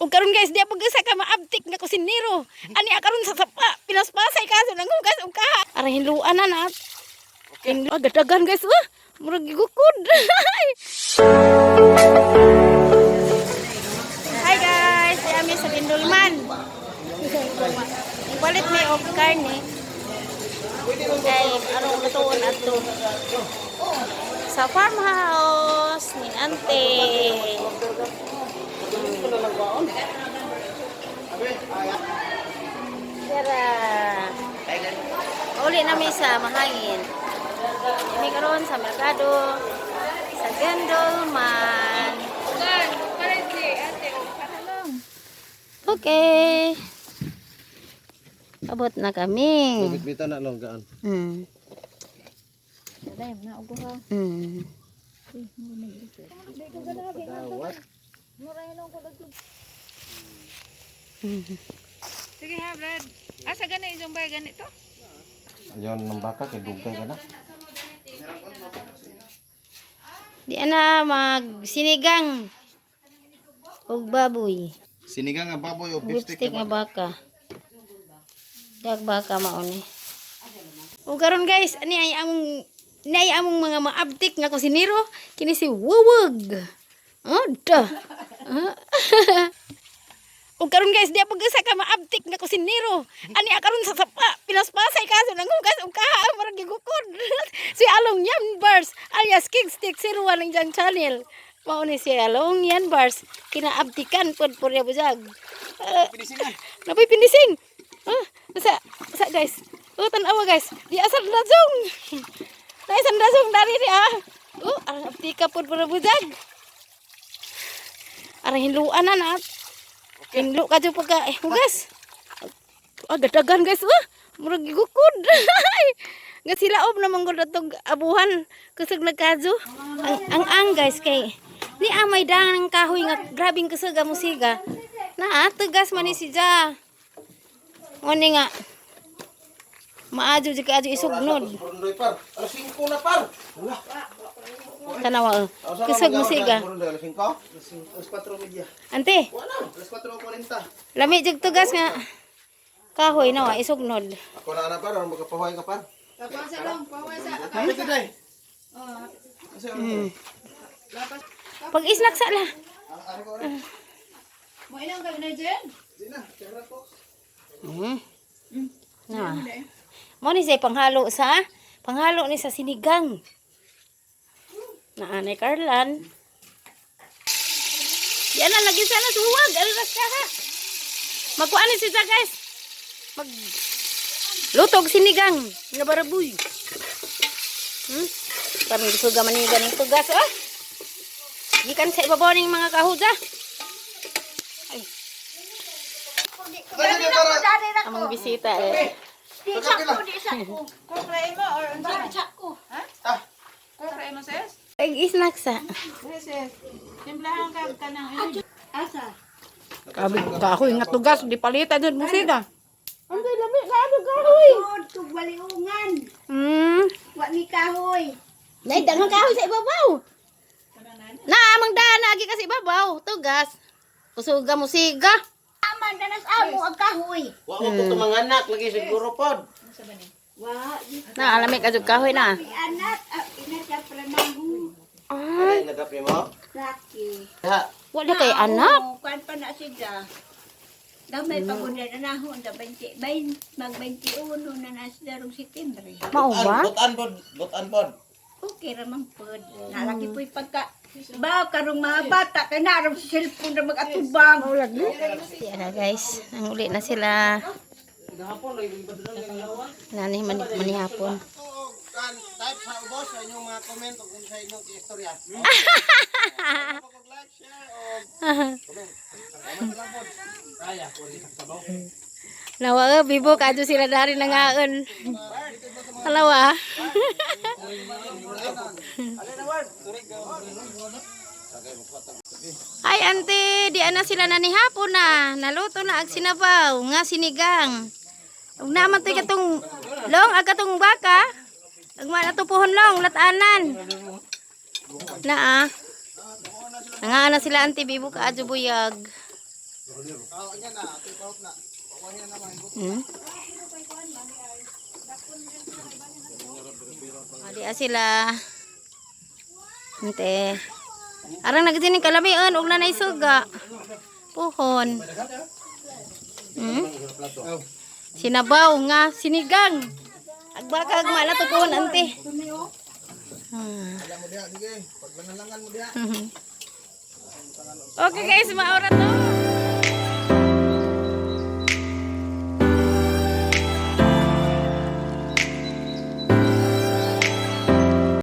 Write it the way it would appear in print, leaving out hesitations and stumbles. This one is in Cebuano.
Ug karon guys, di pag usa ka maabtik nga kusinero. Ani karon sa sapa, pinaspasay kaso nanghugas og kaha. Arang hinluan na na. Okay. Hinlu gadagan guys, ah. Murag gigukod. Hi guys, di ami sa Bindulman. Ipalit mi og karne. Kay arong lutuon adto sa farmhouse ni Ante. Tara. Uli nami sa mahangin. Kami karon sa merkado sa Gandolman. Okay. Abot na kami. Bitbita na lang gaan. Dawat. Sige ha, Brad. Asa gani ijong bay ganito? Ayon ng baka kay dugay ka na. Di ana magsinigang og baboy. Sinigang nga baboy o Beef steak nga baka. Dag baka mauni. O karon guys, ani ay among ni ay among mga maabtik nga kusinero kini si Wuwag. Oh, da. Ah. O karon guys, di pag usa ka maabtik nga kusinero. Ani karon sa sapa, pinaspasay kaso nanghugas og kaha murag gigukod. Si Along Yan Bars alias King Stick 01 ang diyang channel. Mao ni si Along Yan Bars kinaabtikan pod purya bujag. Napay pinising. Ah, sa sa guys. Oh, tan-awa guys. Di asal dasong. Naisan dasong dari ni ah. Oh, arang abtika pod purya bujag. Arang hinluan na na. Hinlo ka dyan pagka eh, hugas. Ah, gadagan guys. Ah, murag gigukod. Nga sila ob naman gud atong abuhan kusog nagkadyo. Ang guys kay ni amay dang ng kahoy nga grabing kusog ang musiga. Na ah, tugas man ni si Ja. Ngani nga maadyo jud kaadyo isugnod. Burundoy par. Alas 5 na par. Wala. Tanawa oh. Kusog musiga. Burundoy alas 5. Alas 4:30. Ante, Wala. Alas 4:40. lami jud tugas nga kahoy nawa isugnod. Ako na ana par, aron makapahuway ka par. Pawasa lang, pawasa. Kapit ka day. Kasi ano? Pag isnak sa la. Mo ilang ka na dyan? Di na, tira ko. Na. Mo ni siya panghalo ni sa sinigang. Naanay Carlan. Yan na lagi sana suwag alas ka ha. Magkuan ni siya guys. Mag lutog sinigang nga barabuy. Parang gusto gaman ni ganing tugas ah. Gikan sa ibabaw ning mga kahuda. Ay, Dali na para. among bisita eh. Kukray mo or unsa? Ha? Ah. Kukray mo sis? Ay, isnak sa. Sis, sis. Timplahan ka kanang energy. Asa? Kahoy nga tugas, di palitan dun mo sila. Ang lami kaano kahoy. Tugwaliungan. Wa mi kahoy. Nay, daghang kahoy sa ibabaw. Na, amang daan, agi ka sa ibabaw. Tugas. Kusuga mo siga. Aman danas amo ang kahoy. Wa mo ko mga anak lagi siguro pod. Wa Na, alamig ka jud kahoy na. mi anak ina sa pranahu. Ay, nagapi mo. Laki. Ha. Wala kay anak. Kuan pa na siya. Damay pagod na nahon da 20 20 mag 21 na na sila rong Setyembre. Mao ba? Butan pod, butan pod. Okay ra man pod. Nalaki po'y pagka ba karong mga bata kay narom sa cellphone na magatubang. Yan na guys, nanguli na sila. Nani manihapon. Kan type sa ubos sa inyong mga comment o kung sa inyong istorya. Like, share o comment. Salamat lang pod. Kaya ko rin sa sabaw. Nawa, bibo kadyo sila dari nangaon. Halawa. Ay, ante, di ana sila na ni hapon na. Naluto na ag sinabaw, nga sinigang. Ug naman to'y katong long, ag katong baka. Ag man ato pohon long, latanan. Na ah. Nangaan na sila ante, bibo ka adyo buyag. Adi sila. Ante. Arang nagtining kalamian og nanay suga. Puhon. Sinabaw nga sinigang. Agbaka agma na to puhon ante. Alam mo diha, sige. Paglangalangan mo diha. Okay guys, maura to.